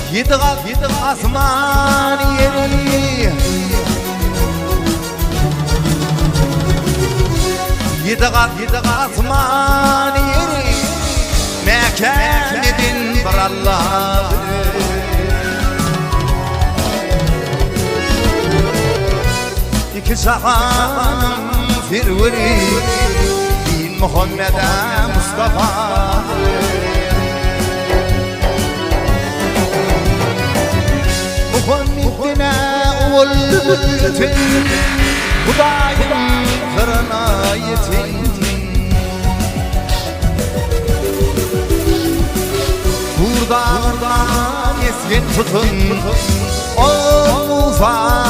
Ýedi gat asman ýeri. Ýedi gat asman ýeri. Mäkäm eden bir Allah bilir. Iki jahanyň serweri Din Muhammede Mustafa. Muhammedine ol öten Hudaýyň syryna ýeten. Tur dagyndan esgen tutun Ol Musa.